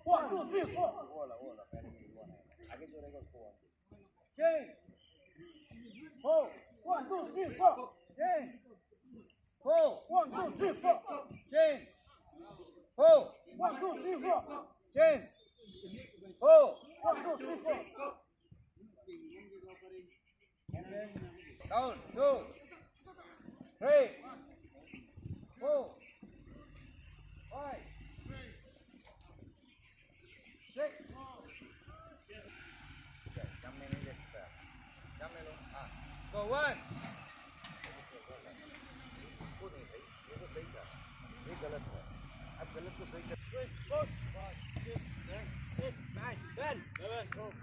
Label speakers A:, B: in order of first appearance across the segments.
A: One, two, three, four. 10, 4, 1, 2, 3, 4. 10, 4, 1, 2, 3, 4. 10, 4, 1, 2, 3, 4. 10, 4, 1, 2, 3, 4. 10, 4, 1, 2, 3, 4. Down, 2, 3, 4, 5, 6. Go 1. वो नहीं भाई, ये तो सही था, ये गलत है। अब गलत को सही कर। 3, 4, 5, 6, 7, 8, 9, 10, 11, 12.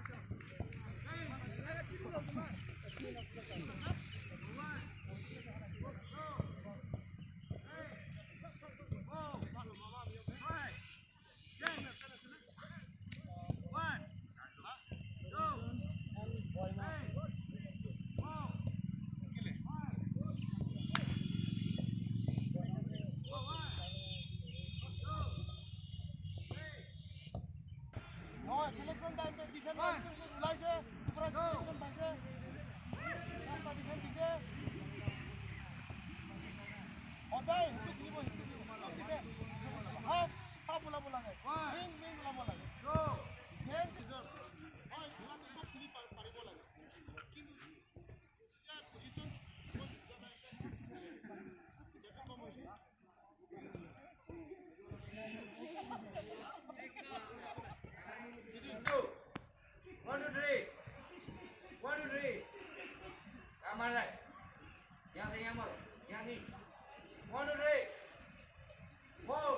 B: Selection time defend ওলাইছে, পুৰা চিলেকশ্যন পাইছে, ডিফেণ্ড দিছে। সদায় সেইটো খেলিব, সেইটো ডিফেণ্ড হাফ হাফ ওলাব লাগে, উইং উইং ওলাব লাগে। ডিফেণ্ড নিজৰ হয়, খেলাটো চব খেলি পাৰিব লাগে, কিন্তু এতিয়া পজিশ্যন কম হৈছে।
A: 2, 1, 2, 3, 1, 2, 3. कहाँ मार रहा है? यहाँ से यहाँ मारो, यहाँ नहीं। 1, 2, 3, 4.